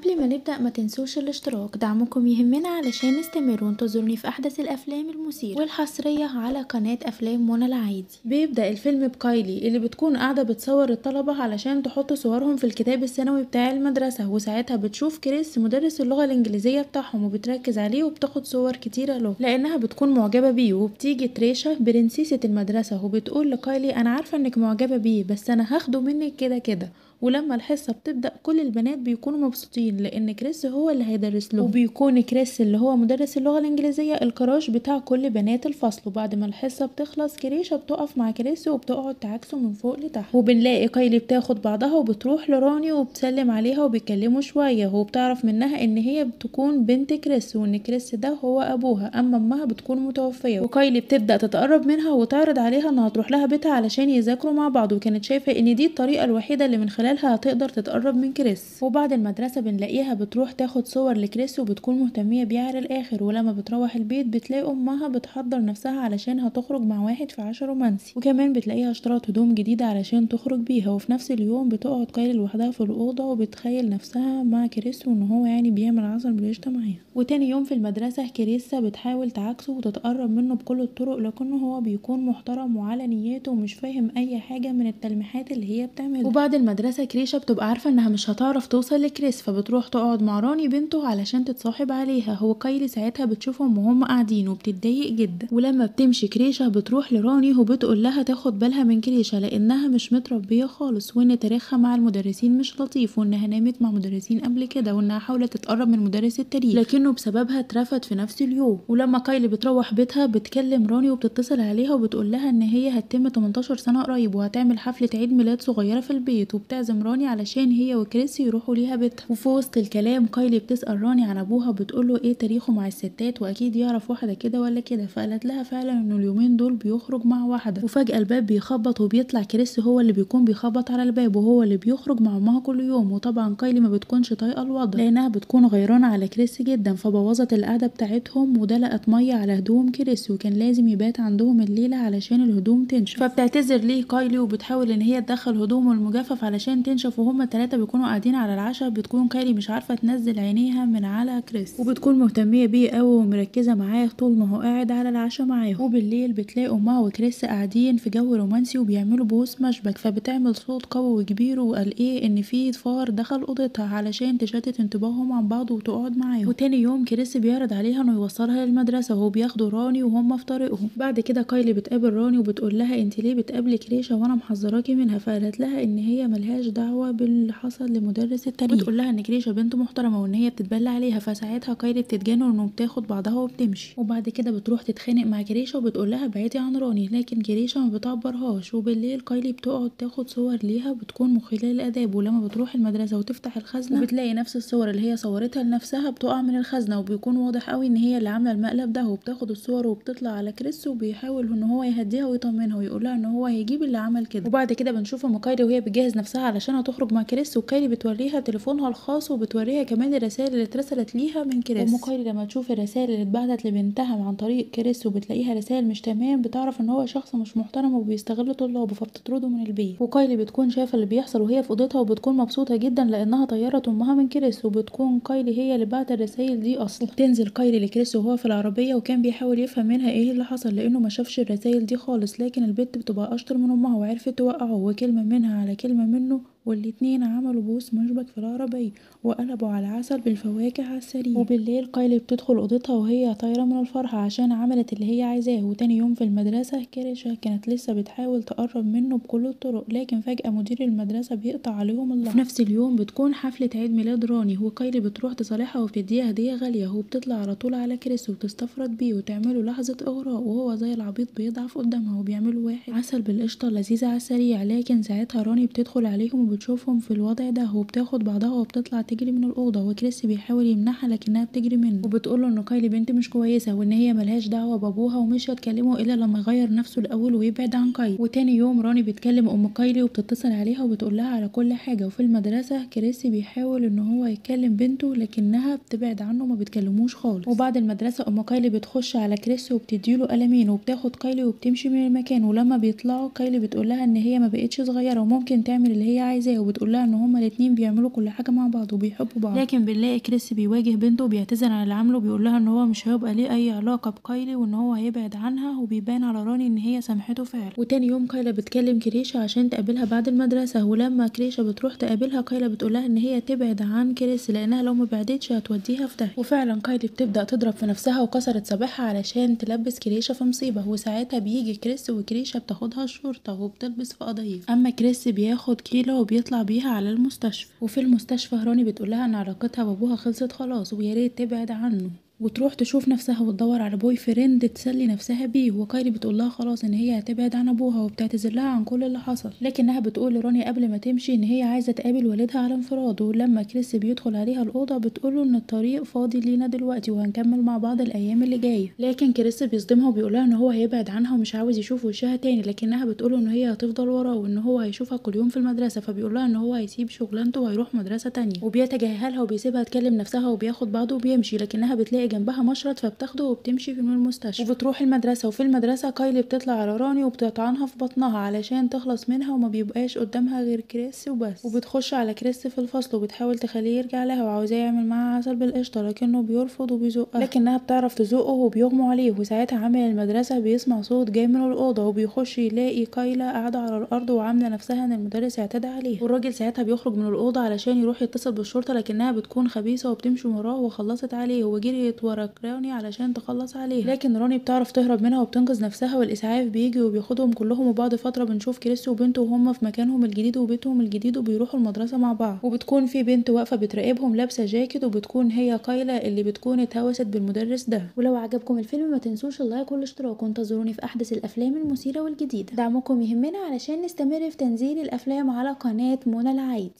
قبل ما نبدأ ما تنسوش الاشتراك، دعمكم يهمنا علشان نستمر، وانتظروني في احدث الافلام المثيرة والحصرية على قناة افلام منى العايدي. بيبدأ الفيلم بكايلي اللي بتكون قاعدة بتصور الطلبة علشان تحط صورهم في الكتاب السنوي بتاع المدرسة، وساعتها بتشوف كريس مدرس اللغة الانجليزية بتاعهم وبتركز عليه وبتاخد صور كتيرة له لانها بتكون معجبة بيه. وبتيجي تريشا برنسيسة المدرسة وبتقول لكايلي انا عارفة انك معجبة بيه بس انا هاخده منك كده كده. ولما الحصة بتبدأ كل البنات بيكونوا مبسوطين لان كريس هو اللي هيدرس لهم، وبيكون كريس اللي هو مدرس اللغة الانجليزية ال crush بتاع كل بنات الفصل. وبعد ما الحصة بتخلص كريشة بتقف مع كريس وبتقعد تعاكسه من فوق لتحت، وبنلاقي كايلي بتاخد بعضها وبتروح لراني وبتسلم عليها وبيتكلموا شوية، وبتعرف منها ان هي بتكون بنت كريس وان كريس ده هو ابوها، اما امها بتكون متوفية. وكايلي بتبدأ تتقرب منها وتعرض عليها انها تروح لها بيتها علشان يذاكروا مع بعض، وكانت شايفة ان دي الطريقة الوحيدة اللي من خلالها هتقدر تتقرب من كريس. وبعد المدرسة بنلاقيها بتروح تاخد صور لكريس وبتكون مهتمية بيه على الاخر. ولما بتروح البيت بتلاقي امها بتحضر نفسها علشان هتخرج مع واحد في عشاء رومانسي، وكمان بتلاقيها اشترت هدوم جديدة علشان تخرج بيها. وفي نفس اليوم بتقعد كايلي لوحدها في الأوضة وبتخيل نفسها مع كريس وان هو يعني بيعمل عسل بالقشطة معاها. وتاني يوم في المدرسة كريسة بتحاول تعاكسه وتتقرب منه بكل الطرق، لكنه هو بيكون محترم وعلى نياته ومش فاهم اي حاجة من التلميحات اللي هي بتعملها. وبعد المدرسة كريشة بتبقى عارفة انها مش هتعرف توصل لكريس، فبتروح تقعد مع راني بنته علشان تتصاحب عليها. هو كايلي ساعتها بتشوفهم وهم قاعدين وبتتضايق جدا. ولما بتمشي كريشة بتروح لراني وبتقول لها تاخد بالها من كريشة لانها مش متربية خالص، وان تاريخها مع المدرسين مش لطيف، وانها نامت مع مدرسين قبل كده، وانها حاولت تتقرب من مدرس التاريخ لكنه بسببها اترفد في نفس اليوم. ولما كايلي بتروح بيتها بتكلم راني وبتتصل عليها وبتقول لها ان هي هتتم 18 سنة قريب وهتعمل حفلة عيد ميلاد صغيرة في البيت، وبتعزم راني علشان هي وكريس يروحوا ليها بيتها. وفي وسط الكلام كايلي بتسأل راني عن ابوها وبتقول له ايه تاريخه مع الستات واكيد يعرف واحدة كده ولا كده، فقالت لها فعلا انه اليومين دول بيخرج مع واحدة. وفجأة الباب بيخبط وبيطلع كريس هو اللي بيكون بيخبط على الباب وهو اللي بيخرج مع امها كل يوم. وطبعا كايلي ما بتكونش طايقة الوضع لانها بتكون غيرانة على كريس جدا، فبوظت القعدة بتاعتهم ودلقت مية على هدوم كريس، وكان لازم يبات عندهم الليلة علشان الهدوم تنشف. فبتعتذر ليه كايلي وبتحاول ان هي تدخل هدومه المجفف علشان تنشف. وهما الثلاثة بيكونوا قاعدين على العشاء بتكون كايلي مش عارفه تنزل عينيها من على كريس، وبتكون مهتميه بيه قوي ومركزه معاه طول ما هو قاعد على العشاء معاه. وبالليل بتلاقي امها وكريس قاعدين في جو رومانسي وبيعملوا بوس مشبك، فبتعمل صوت قوي وكبير وقال ايه ان في فار دخل اوضتها علشان تشتت انتباههم عن بعض وتقعد معاهم. وتاني يوم كريس بيعرض عليها انه يوصلها للمدرسة وهو بياخدوا راني وهم في طريقهم. بعد كده كايلي بتقابل راني وبتقول لها انت ليه بتقابلي كريشه وانا محذراكي منها، فقالت لها ان هي ملهاش دعوه باللي حصل لمدرس التاريخ، بتقول لها ان كريشه بنت محترمه وان هي بتتبلى عليها. فساعتها كايلي بتتجنن وبتاخد بعضها وبتمشي. وبعد كده بتروح تتخانق مع كريشه وبتقول لها بعيدي عن راني، لكن كريشه ما بتعبرهاش. وبالليل كايلي بتقعد تاخد صور ليها بتكون مخله للاداب، ولما بتروح المدرسة وتفتح الخزنة وبتلاقي نفس الصور اللي هي صورتها لنفسها بتقع من الخزنة، وبيكون واضح قوي ان هي اللي عامله المقلب ده. وبتاخد الصور وبتطلع على كريس وبيحاول ان هو يهديها ويطمنها ويقول لها ان هو هيجيب اللي عمل كده. وبعد كده بنشوف ام كايلي وهي بتجهز نفسها علشان هتخرج مع كريس، وكايلي بتوريها تليفونها الخاص وبتوريها كمان الرسائل اللي اترسلت ليها من كريس. ام كايلي لما تشوف الرسائل اللي اتبعتت لبنتها عن طريق كريس وبتلاقيها رسائل مش تمام، بتعرف ان هو شخص مش محترم وبيستغل طلابه فبتطرده من البيت. وكايلي بتكون شايفه اللي بيحصل وهي في اوضتها وبتكون مبسوطة جدا لانها طيرت امها من كريس، وبتكون كايلي هي اللي بعت الرسائل دي اصلا. بتنزل كايلي لكريس وهو في العربية وكان بيحاول يفهم منها ايه اللي حصل لانه ما شافش الرسائل دي خالص، لكن البت بتبقى اشطر من امها وعرفت توقعه، وكلمه منها على كلمة منه والاتنين عملوا بوس مشبك في العربية وقلبوا على العسل بالفواكه على السرير. وبالليل كايلي بتدخل اوضتها وهي طايره من الفرحة عشان عملت اللي هي عايزاه. وتاني يوم في المدرسة كريشة كانت لسه بتحاول تقرب منه بكل الطرق، لكن فجاة مدير المدرسة بيقطع عليهم اللحظة. في نفس اليوم بتكون حفلة عيد ميلاد راني، وكايلي بتروح تصالحها وبتديها هديه غالية، وبتطلع على طول على كريس وبتستفرد بيه وتعمله لحظة اغراء، وهو زي العبيط بيضعف قدامها وبيعملوا واحد عسل بالقشطه لذيذة على السريع. لكن ساعتها راني بتدخل عليهم وبتشوفهم في الوضع ده وبتاخد بعضها وبتطلع تجري من الاوضة، وكريس بيحاول يمنعها لكنها بتجري منه وبتقوله ان كايلي بنت مش كويسة وان هي ملهاش دعوه بابوها ومش هتكلمه الا لما يغير نفسه الاول ويبعد عن كايلي. وتاني يوم راني بتكلم ام كايلي وبتتصل عليها وبتقول لها على كل حاجة. وفي المدرسة كريس بيحاول ان هو يكلم بنته لكنها بتبعد عنه وما بتكلموش خالص. وبعد المدرسة ام كايلي بتخش على كريس وبتديله قلمين وبتاخد كايلي وبتمشي من المكان. ولما بيطلعوا كايلي بتقول لها ان هي ما بقتش صغيرة وممكن تعمل اللي هي عايزاه، عايزاه، وبتقول لها ان هما الاتنين بيعملوا كل حاجة مع بعض وبيحبوا بعض. لكن بنلاقي كريس بيواجه بنته وبيعتذر عن اللي عمله، وبيقول لها ان هو مش هيبقى ليه اي علاقة بكايلي وان هو هيبعد عنها، وبيبان على راني ان هي سامحته فعلا. وتاني يوم كايلا بتكلم كريشة عشان تقابلها بعد المدرسة، ولما كريشة بتروح تقابلها كايلا بتقولها ان هي تبعد عن كريس لانها لو ما بعدتش هتوديها في داهية. وفعلا كايلي بتبدا تضرب في نفسها وكسرت صابعها علشان تلبس كريشة في مصيبة، وساعتها بيجي كريس وكريشة بتاخدها الشرطة وبتلبس في قضية. اما كريس بياخد كيلا وبيطلع بيها على المستشفى، وفي المستشفى راني بتقولها ان علاقتها بابوها خلصت خلاص ويا ريت تبعد عنه وتروح تشوف نفسها وتدور على boyfriend تسلي نفسها بيه. وكايلي بتقول لها خلاص ان هي هتبعد عن ابوها وبتعتذر لها عن كل اللي حصل، لكنها بتقول لراني قبل ما تمشي ان هي عايزه تقابل والدها على انفراد. ولما كريس بيدخل عليها الاوضة بتقوله ان الطريق فاضي لينا دلوقتي وهنكمل مع بعض الايام اللي جاية، لكن كريس بيصدمها وبيقولها ان هو هيبعد عنها ومش عاوز يشوف وشها تاني، لكنها بتقوله ان هي هتفضل وراه وان هو هيشوفها كل يوم في المدرسة، فبيقولها ان هو هيسيب شغلانته وهيروح مدرسه تانية، وبيتجاهلها وبيسيبها تكلم نفسها وبياخد بعضه وبيمشي. لكنها بتلاقي جنبها مشرط فبتاخده وبتمشي من المستشفى وبتروح المدرسة. وفي المدرسة كايلي بتطلع على راني وبتطعنها في بطنها علشان تخلص منها، وما بيبقاش قدامها غير كريس وبس. وبتخش على كريس في الفصل وبتحاول تخليه يرجع لها وعاوزاه يعمل معاها عسل بالقشطه، لكنه بيرفض وبيزقها، لكنها بتعرف تزقه وبيغمى عليه. وساعتها عامل المدرسة بيسمع صوت جاي من الاوضة وبيخش يلاقي كايلا قاعدة على الارض وعامله نفسها ان المدرس اعتدى عليها، والراجل ساعتها بيخرج من الاوضة علشان يروح يتصل بالشرطة، لكنها بتكون خبيثة وبتمشي وراه وخلصت عليه وجريت ورا راني علشان تخلص عليها، لكن راني بتعرف تهرب منها وبتنقذ نفسها، والاسعاف بيجي وبياخدهم كلهم. وبعد فترة بنشوف كريس وبنته وهم في مكانهم الجديد وبيتهم الجديد وبيروحوا المدرسة مع بعض، وبتكون في بنت واقفة بتراقبهم لابسه جاكيت، وبتكون هي كايلا اللي بتكون اتهوست بالمدرس ده. ولو عجبكم الفيلم ما تنسوش ال like والاشتراك، وانتظروني في احدث الافلام المثيرة والجديده. دعمكم يهمنا علشان نستمر في تنزيل الافلام على قناة منى العايدي.